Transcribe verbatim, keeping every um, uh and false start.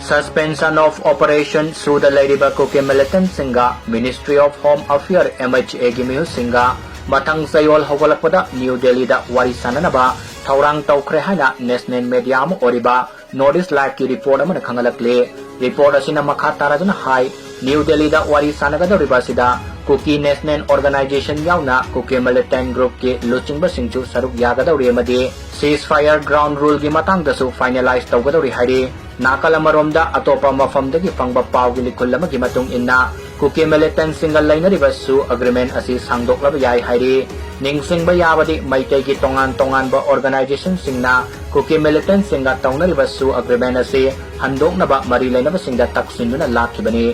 Suspension of Operation ꯁꯨꯗ ꯂꯩꯔꯤꯕ ꯀꯨꯀꯤ ꯃꯤꯂꯤꯇꯦꯟꯠꯁꯤꯡꯒ Ministry of Home Affairs, M H A ꯒꯤ ꯃꯤꯍꯨꯠꯁꯤꯡꯒ ꯃꯊꯪ ꯆꯌꯣꯜ ꯍꯧꯒꯠꯂꯛꯄꯗ ꯅ꯭ꯌꯨ ꯗꯦꯜꯂꯤꯗ ꯋꯥꯔꯤ ꯁꯥꯅꯅꯕ ꯊꯧꯔꯥꯡ ꯇꯧꯈ꯭ꯔꯦ ꯍꯥꯏꯅ ꯅꯦꯁꯅꯦꯜ ꯃꯦꯗꯤꯌꯥ ꯑꯃ ꯑꯣꯏꯔꯤꯕ ꯅꯣꯔꯠ ꯏꯁ ꯂꯥꯏꯚꯀꯤ ꯔꯤꯄꯣꯔꯠ ꯑꯃꯅ ꯈꯪꯍꯜꯂꯛꯂꯤ꯫ ꯔꯤꯄꯣꯔꯠ ꯑꯁꯤꯅ ꯃꯈꯥ ꯇꯥꯔꯗꯨꯅ ꯍꯥꯏ, ꯅ꯭ꯌꯨ ꯗꯦꯜꯂꯤꯗ ꯋꯥꯔꯤ ꯁꯥꯟꯅꯒꯗꯧꯔꯤꯕ ꯑꯁꯤꯗ ꯀꯨꯀꯤ ꯅꯦꯁꯅꯦꯜ ꯑꯣꯔꯒꯅꯥꯏꯖꯦꯁꯟ ꯌꯥꯎꯅ ꯀꯨꯀꯤ ꯃꯤꯂꯤꯇꯦꯟꯠ ꯒ꯭ꯔꯨꯞꯀꯤ ꯂꯨꯆꯤꯡꯕꯁꯤꯡꯁꯨ ꯁꯔꯨꯛ ꯌꯥꯒꯗꯧꯔꯤ ꯑꯃꯗꯤ ceasefire, ground ruleꯒꯤ ꯃꯇꯥꯡꯗꯁꯨ finalize ꯇꯧꯒꯗꯧꯔꯤ ꯍꯥꯏꯔꯤ꯫ ꯅꯥꯀꯜ ꯑꯃꯔꯣꯝꯗ ꯑꯇꯣꯞꯄ ꯃꯐꯝꯗꯒꯤ ꯐꯪꯕ ꯄꯥꯎꯒꯤ ꯂꯤꯈꯨꯜ ꯑꯃꯒꯤ ꯃꯇꯨꯡ ꯏꯟꯅ ꯀꯨꯀꯤ ꯃꯤꯂꯤꯇꯦꯟꯠꯁꯤꯡꯒ ꯂꯩꯅꯔꯤꯕ ꯁꯨ ꯑꯦꯒ꯭ꯔꯤꯃꯦꯟꯠ ꯑꯁꯤ ꯁꯥꯡꯗꯣꯛꯂꯕ ꯌꯥꯏ ꯍꯥꯏꯔꯤ꯫ ꯅꯤꯡꯁꯤꯡꯕ ꯌꯥꯕꯗꯤ ꯃꯩꯇꯩꯒꯤ ꯇꯣꯉꯥꯟ ꯇꯣꯉꯥꯟꯕ ꯑꯣꯔꯒꯅꯥꯏꯖꯦꯁꯟꯁꯤꯡꯅ ꯀꯨꯀꯤ ꯃꯤꯂꯤꯇꯦꯟꯠꯁꯤꯡꯒ ꯇꯧꯅꯔꯤꯕ ꯁꯨ ꯑꯦꯒ꯭ꯔꯤꯃꯦꯟꯠ ꯑꯁꯤ ꯍꯟꯗꯣꯛꯅꯕ ꯃꯔꯤ ꯂꯩꯅꯕꯁꯤꯡꯗ ꯇꯛꯁꯤꯟꯗꯨꯅ ꯂꯥꯛꯈꯤꯕꯅꯤ꯫